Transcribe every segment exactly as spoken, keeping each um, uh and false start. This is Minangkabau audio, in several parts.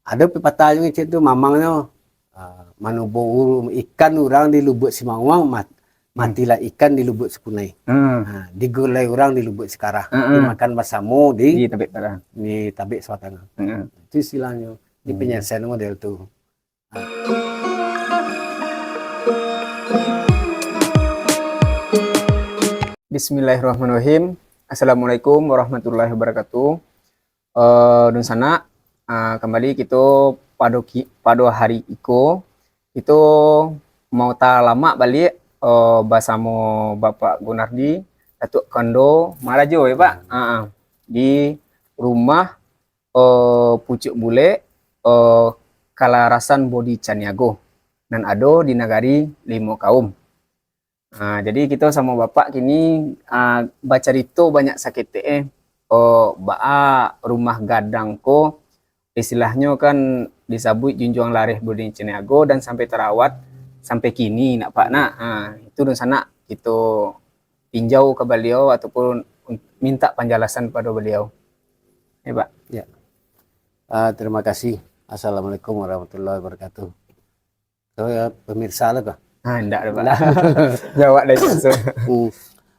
Ado pepatah nyo cek tu, mamangnyo, ah, manubo uru-, ikan urang di Lubuak Simawang, mat-, matilah ikan di Lubuak Sipunai. Hmm. Ha, digulai urang di Lubuak Sikarah. Hmm. Dimakan basamo di, di Tabek Tara, di Tabek Sawatangan. Hmm. Itu istilahnyo. Di, hmm, penyelesaian model tu. Bismillahirrahmanirrahim. Assalamualaikum warahmatullahi wabarakatuh. Eh, dunsanak, eh, kambali kito pado ki-, pado hari iko, kito mau talamak baliak, eh, basamo Bapak Gunardi, Datuak Kondo Marajo, ya, Pak? Hmm. Ah, ah. Di rumah, eh, Pucuak Bulek, eh, Kalarasan Bodi Caniago, nan ado di Nagari Limo Kaum. Ah, jadi kito samo Bapak kini, ah, bacarito banyak saketek, eh. Oh, baa rumah gadang ko, istilahnyo kan disabuik junjuang lareh Bodi Caniago dan sampai tarawat sampai kini, nak, Pak, nak. Ah, itu dunsanak kito tinjau ka baliau ataupun un-, minta panjalasan pado baliau. Ya, Pak. Ya. Ah, terima kasih. Assalamualaikum warahmatullahi wabarakatuh. So, ya, pemirsa lah, Pak. Ah, ndak ada, Pak. Ndak. Jawab dari langsung. Hmm.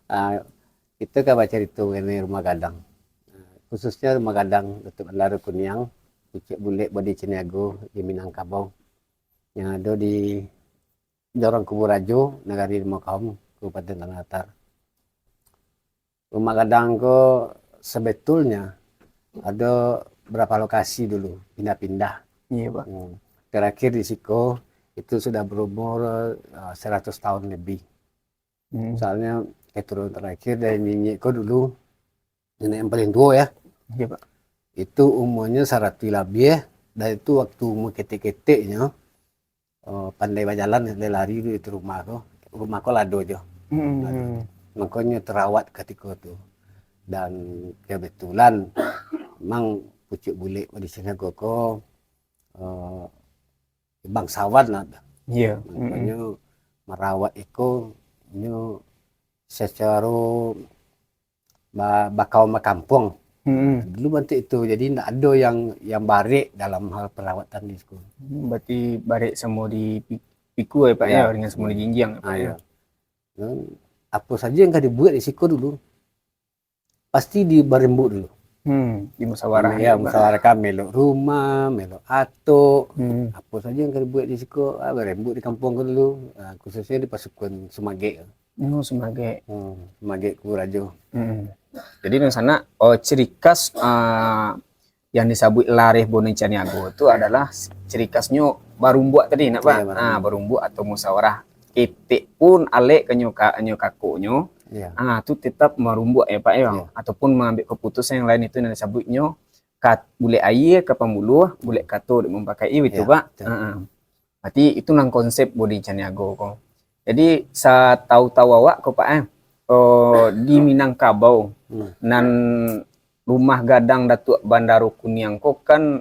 Ah, kito ka bacarito mengenai rumah gadang. Khususnyo rumah gadang Datuak Bandaro Kuniang, Pucuak Bulek Bodi Caniago di Minangkabau, yang ado di Jorong Kubur Rajo, Nagari Limo Kaum, Kabupaten Tanah Datar. Rumah gadang ko sebetulnyo ado berapa lokasi dulu, pindah-pindah. Iya, Pak. Hmm. Terakhir di siko, itu sudah berumur, eh, seratus tahun lebih. Hmm. Soalnyo keturunan terakhir dari niniak ko dulu, nenek yang paling tuo, ya. Iya, Pak. Itu umurnyo saratuih labiah, dan itu waktu umur ketek-keteknyo, eh, pandai bajalan, pandai lari di rumah ko. Rumah ko lado jo. Hmm. Lado. Makonyo tarawat katiko tu. Dan kebetulan, memang Pucuak Bulek Bodi Caniago ko, eh, bangsawan lah. Iya. Makonyo, hmm, marawat iko, nyo sacaro ba-, bakawan bakampuang. Hmm. Dulu bantuak itu, jadi ndak ado yang, yang barek dalam hal perawatan di siko. Hmm, berarti barek samo di pi-, pikua, ya, Pak, ya? Ya. Dengan samo di, hmm, jinjiang, ya, Pak, ah, ya? Ya. Dan apo sajo yang ka dibuek di siko dulu, pasti di barembuk dulu. Hmm, di musyawarah. Ya, dulu, Pak. Musyawarah kan, melok rumah, melok atok, hmm, apo sajo yang ka dibuek di siko, ah, barembuk di kampuang ko dulu. Ah, khususnyo di pasukuan Sumagek. Oh, Sumagek. Hmm, Sumagek Kubur Rajo. Hmm. Jadi, dunsanak, oh, ciri khas, ah, yang disabuik lareh Bodi Caniago tu adalah ciri khasnyo barumbuak tadi, nak, Pak? Iya, barumbuak. Ah, barumbuak atau musyawarah. Ketek pun alek ka nyo ka-, nyo kakoknyo, iya, ah, tu tetap marumbuak, ya, Pak, ya? Iya. Ataupun maambiak kaputusan yang lain itu nan disabuiknyo kat-, bulek aia ka pambuluah, bulek kato dek mumpakai, iya, betul, Pak? Betul. Ah, ah. Berarti itu nan konsep Bodi Caniago ko. Jadi, satau-tau awak ko, Pak, eh, oh, di Minangkabau, hmm, nan rumah gadang Datuak Bandaro Kuniang ko kan,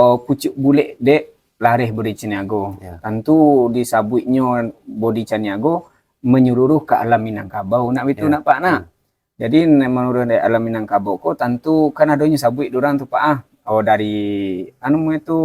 oh, Pucuak Bulek dek lareh Bodi Caniago. Ya. Tantu disabuiknyo Bodi Caniago menyeluruh ka alam Minangkabau, nak, betul, ya, nak, Pak, nak? Hmm. Jadi, ne-, manuruik dari alam Minangkabau ko, tantu kan adonyo sabuik dek urang tu, Pak, ah. Oh, dari, anu, namonyo tu,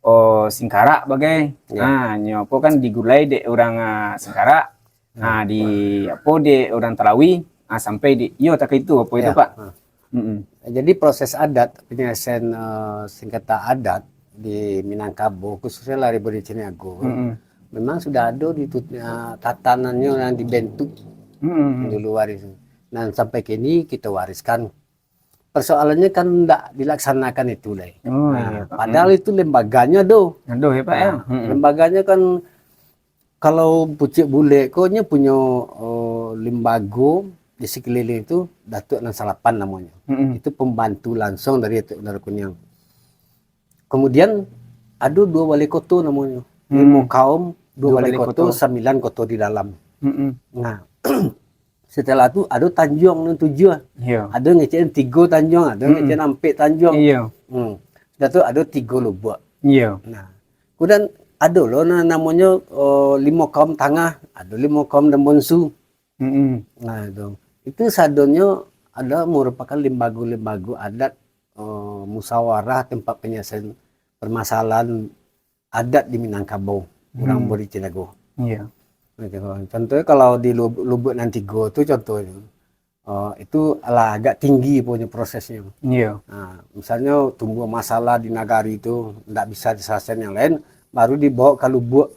oh, Singkarak bagai. Ya. Ah, nyo apo kan digulai dek urang, ah, Singkarak. Hmm. Ah, di, apo, dek urang Talawi, ah, sampai di, iyo, tak itu, apo itu, ya, Pak? Hmm. Mm-mm. Jadi, proses adat, penyelesaian, eh, sengketa adat di Minangkabau, khususnyo lareh Bodi Caniago, mm-mm, memang sudah ado di tut-, eh, tatanannyo yang dibentuk, mm-mm, dulu hari tu. Dan sampai kini kita wariskan. Persoalannyo kan ndak dilaksanakan itu lai. Oh, nah, iya, Pak. Padahal, mm-mm, itu lembaganyo ado. Ado, ya, Pak, ya? Nah, mm-mm, lembaganyo kan Kalau Pucuak Bulek ko, nyo punyo, eh, limbago di sekeliling tu, Datuak Nan Salapan namonyo. Mm-mm. Itu pembantu langsung dari Datuak Bandaro Kuniang. Kemudian, ado duo balai koto namonyo. Mm. Limo kaum, duo balai koto, duo balai koto, sambilan koto di dalam. Mm-mm. Nah, setelah tu, ado tanjuang nan tujuah. Iyo. Ado ngecek tigo tanjuang, ado, mm-mm, ngecek ampek tanjuang. Iyo. Hmm. Sudah tu, ado tigo lubuak. Iyo. Nah, kemudian ado lo na-, namonyo, eh, limo kaum tangah, ado limo kaum dan bonsu. Mm-mm. Nah, itu. Itu sadonyo adalah merupakan limbago-limbago adat, eh, musyawarah tempat penyelesaian permasalahan adat di Minangkabau, urang Bodi Caniago. Iya. Contohnya kalau di Lubuak nan tigo tu contohnya, itu lah agak tinggi punyo prosesnyo. Iya. Nah, misalnyo tumbuah masalah di nagari tu ndak bisa diselesaikan yang lain, baru dibawa ka Lubuak,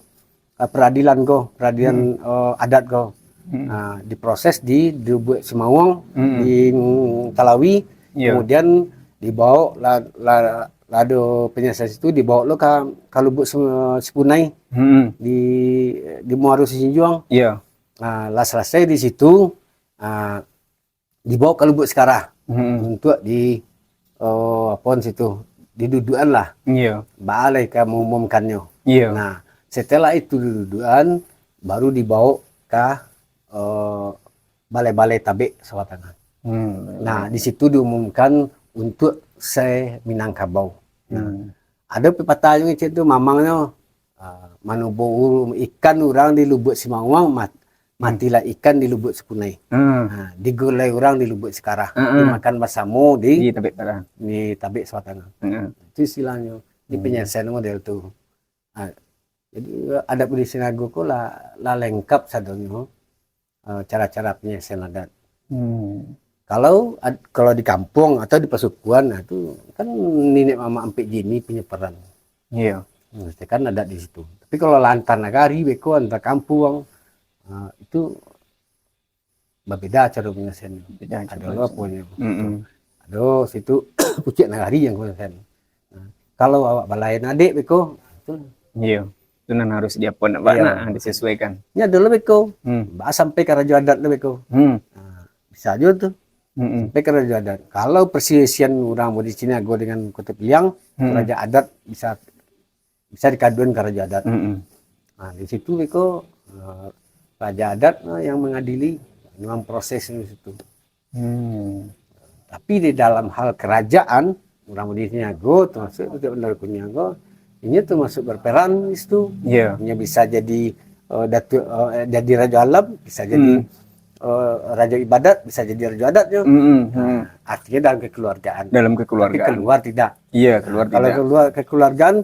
ka peradilan ko, peradilan adat ko. Nah, diproses di Lubuak Simawang, di Talawi, kemudian dibawa lah, lah, lah ado penyelesaian situ, dibawa lo ka, ka Lubuak Sipunai, di, di Muaro Sijunjuang. Iya. Nah, lah selesai di situ, nah, dibawa ka Lubuak Sikarah untuk di, uh, apo situ, didudukan lah. Iya. Balai ka mengumumkannyo. Iya. Nah, setelah itu didudukan, baru dibawa ka, uh, balai-balai tabek Sawah Tangah. Nah, di situ diumumkan untuk se-Minangkabau. Nah, ado pepatah nyo cek tu, mamangnyo, uh, manubo ikan urang di Lubuak Simawang, mat-, matilah ikan di Lubuak Sipunai. Nah, digulai urang di Lubuak Sikarah, dimakan basamo di, Di tabek tanah. di tabek Sawah Tangah. Heeh. Itu istilahnyo. Di penyelesaian model tu. Ah, jadi adat Bodi Caniago ko lah, lah lengkap sadonyo, eh, cara-cara penyelesaian adat. Hmm. Kalau ad-, kalau di kampung atau di pasukuan, nah, tu kan niniak mamak ampek Jini punyo peran. Iya. Nah, itu kan adat di situ. Tapi kalau lah antar nagari beko, antar kampuang, ah, itu babeda cara penyelesaian. Beda Ado cara lo aponyo. Mm-mm. Ado situ kuciak nagari yang penyelesaian. Nah, kalau awak balain adik beko, itu Iya. Itu nan harus diapo nak, Pak, Iya. nak disesuaikan. nya ado lo beko. Hmm. Ba sampai ka rajo adat lo beko. Hmm. Nah, bisa juo tu. Mm-mm. Sampai ka rajo adat. Kalau perselisihan urang Bodi Caniago dengan Kota Piliang, Hmm. rajo adat bisa, bisa dikaduan ka rajo adat. Mm-mm. Nah, di situ beko, eh, rajo adat, eh, yang mengadili, memang proses di situ. Hmm. Tapi di dalam hal kerajaan, urang Bodi Caniago, termasuk Datuak Bandaro Kuniang ko, inyo termasuk berperan di situ. Iya. Inyo bisa jadi, eh, datuak, eh, jadi rajo alam, bisa jadi, Hmm. eh, rajo ibadat, bisa jadi rajo adat nyo. Mm-mm. Mm. Artinya dalam kekeluargaan. Dalam Tapi kekeluargaan. keluar tidak. Iya, keluar Kalau tidak. keluar kekeluargaan,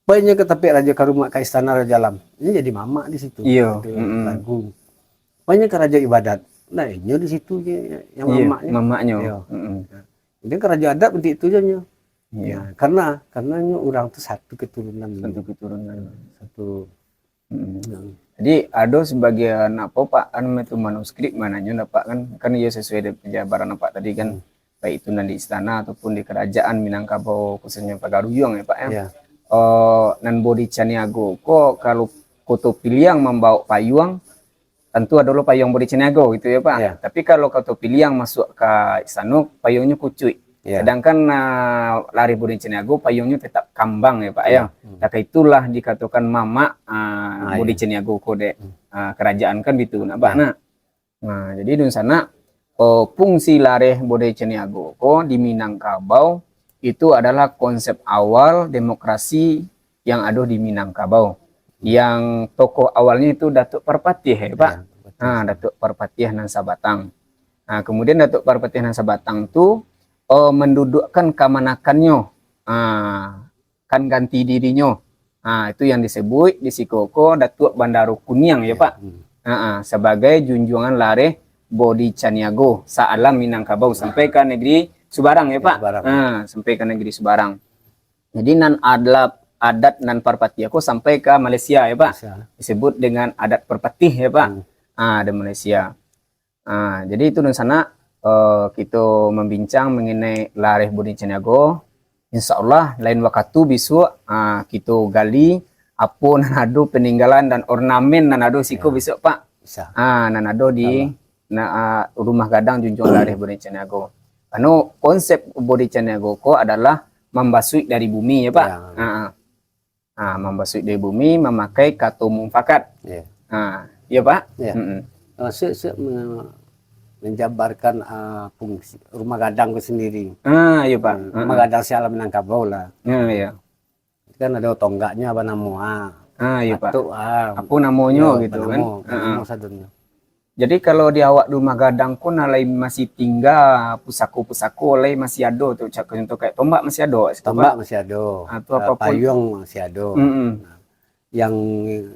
banyak ke tapi rajo ka rumah ka istana rajo alam. Ini jadi mamak di situ. Iya, Itu mm-mm. lagu. Banyak ke rajo ibadat. Nah, inyo di situ je yang Iya, mamaknya. mamaknyo. Iya. Mm-mm. Dia kan rajo adat bentuk itu je nyo. Iya. Ya, karena karena nyo urang tu satu keturunan. Satu keturunan. Satu. Mm-mm. Hmm. Jadi ado sebagian apo, Pak, anu itu manuskrip mananyo, Pak, kan, kan iyo sesuai dengan penjabaran Pak tadi kan, Hmm. baik itu nan di istana ataupun di kerajaan Minangkabau, khususnya Pagaruyuang ya, Pak, ya. Ya. Eh, nan Bodi Caniago ko kalau Koto Piliang mambawa payuang, tentu ado lo payuang Bodi Caniago gitu ya, Pak. Ya. Tapi kalau Koto Piliang masuk ka istana, payuangnyo kucuik. Ya. Sedangkan, ah, lareh Bodi Caniago payuangnyo tetap kambang ya, Pak, ya. Hmm. Maka itulah dikatakan mamak, ah, Ah, Bodi ya. Caniago ko dek, Hmm. ah, kerajaan kan gitu nak, Pak, Ya. nak. Nah, jadi dunsanak, eh, fungsi lareh Bodi Caniago ko di Minangkabau itu adalah konsep awal demokrasi yang ado di Minangkabau. Yang tokoh awalnya itu Datuak Parpatiah ya, Pak. Ya, betul. Nah, Datuak Parpatiah nan sabatang. Nah, kemudian Datuak Parpatiah nan sabatang tu, eh, mendudukkan kamanakannyo, ah, kan ganti dirinyo. Ah, itu yang disebut di siko ko Datuak Bandaro Kuniang ya, Pak. Hmm. Ah, ah, sebagai junjuangan lareh Bodi Caniago, sa-alam Minangkabau sampai ka negeri Subarang ya, Pak. Subarang. Ah, sampai ka negeri Subarang. Jadi nan adalah adat nan Parpatiah ko sampai ka Malaysia ya, Pak. Bisa. Disebut dengan adat Parpatiah ya, Pak. Hmm. Ah, di Malaysia. Ah, jadi itu dunsanak, eh, kito membincang mengenai lareh Bodi Caniago. Insya Allah lain wakatu bisuak, ah, kito gali apo nan ado peninggalan dan ornamen nan ado siko Ya. bisuak, Pak. Bisa. Ah, nan ado di Insyaallah. na, ah, rumah gadang junjuang lareh Bodi Caniago. Anu konsep Bodi Caniago ko adalah mambasuik dari bumi ya, Pak. Ya. Ah, ah. Ah, mambasuik dari bumi mamakai kato mufakat. Ya. Ah, ya, Pak? Ya. Mm-mm. Maksud, maksud me-, menjabarkan, ah, fungsi rumah gadang tu sendiri. Ah, ya, Pak. Hmm, rumah gadang se-alam Minangkabau lah. Ah, ya. Kan ado tonggaknyo apa namo, ah. Ah, ya, Pak. Patok, ah. Apa namonyo Ya, gitu apa kan? namo, apa Ah, namo ah. sadonyo. Jadi kalau di awak di rumah gadang ko, nah, lai masih tingga pusako-pusako, lai masih ado tu, cak, contoh kayak tombak masih ado, situ, Pak? Tombak masih ado. Ah, tu Ah, apapun. Payuang masih ado. Mm-mm. Nah, yang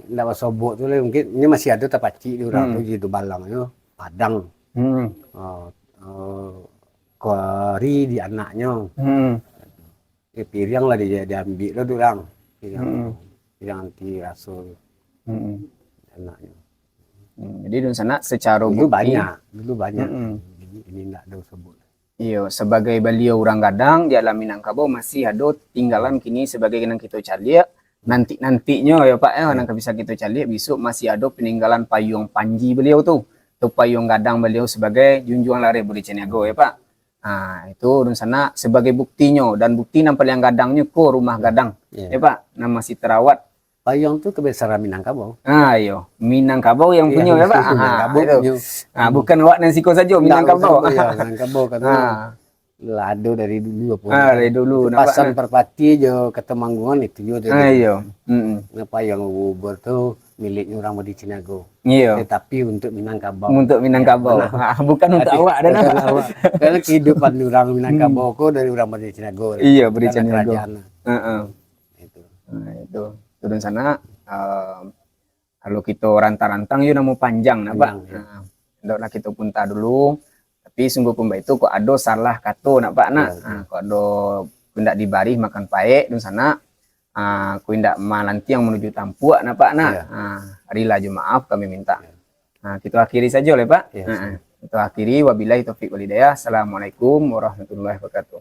ndak basobok tu lai mungkin, ini masih ado tapacik di urang Hmm. tu, di balangnyo padang. Hmm. Ah, ah, kuari di anaknyo. Hmm. Eh, piriang lah dia, dia ambil lah tu urang. Piriang, Hmm. piriang anti raso tu. Hmm. Anaknyo. Hmm, jadi dunsanak secara Dulu bukti banyak, dulu banyak. Mm-mm. Ini, ini ndak ado sabut. Iyo, sabagai baliau urang gadang di alam Minangkabau masih ado tinggalan kini sabagai nan kito caliak. Nanti-nantinyo yo, Pak, yo, Ya. nan ka bisa kito caliak, bisuak masih ado paninggalan payuang panji baliau tu. Tu payuang gadang baliau sabagai junjuang lareh Budi Caniago, yo, Pak. Ah, itu dunsanak sabagai buktinyo, dan bukti nan paliang gadangnyo ko rumah gadang. Ya. Ya, Pak, nan masih tarawat. Payuang tu kabesaran Minangkabau. Ah, iyo. Minangkabau yang Yang punyo, ya, Pak? Minangkabau Ah, itu. punyo. Ah, bukan awak nan siko sajo, Minangkabau. Bukan sajo, ya, Minangkabau kan. Ah. Lah ado dari dulu apa. Ah, dari dulu, Itu nampak, pasan nah. Parpati jo Katamanggungan itu juga dari Ah, dulu. iyo. Mm-mm. Nah, payuang Uber tu miliknya orang Budi Caniago. Iyo. Tetapi untuk Minangkabau. Untuk Minangkabau. Ya, benar. Ah, bukan untuk Tapi awak dah, bukan nah. awak. Karena kehidupan orang Minangkabau Hmm. ko dari orang Budi Caniago. Iyo, Budi Karena Caniago. kerajaan. Heeh. Itu. Nah, itu. Turun sana, eh, kalau kito rantang-rantang, yo namo panjang, nah, Pak. Panjang, ya. Nah, ndaklah kito punta dulu. Tapi sungguh pun baitu, kok ado salah kato, nak, Pak, nak. Ya, betul. Ah, kok ado indak dibarih makan paek, dunsanak. Ah, kok indak malantiang manuju tampuak, nak, Pak, nak. Ya. Ah, rila jo maaf kami minta. Ya. Ah, kito akhiri sajo lah, Pak. Ya, Ah, siap. ah. Kito akhiri, wabillahi taufik wal hidayah. Assalamualaikum warahmatullahi wabarakatuh.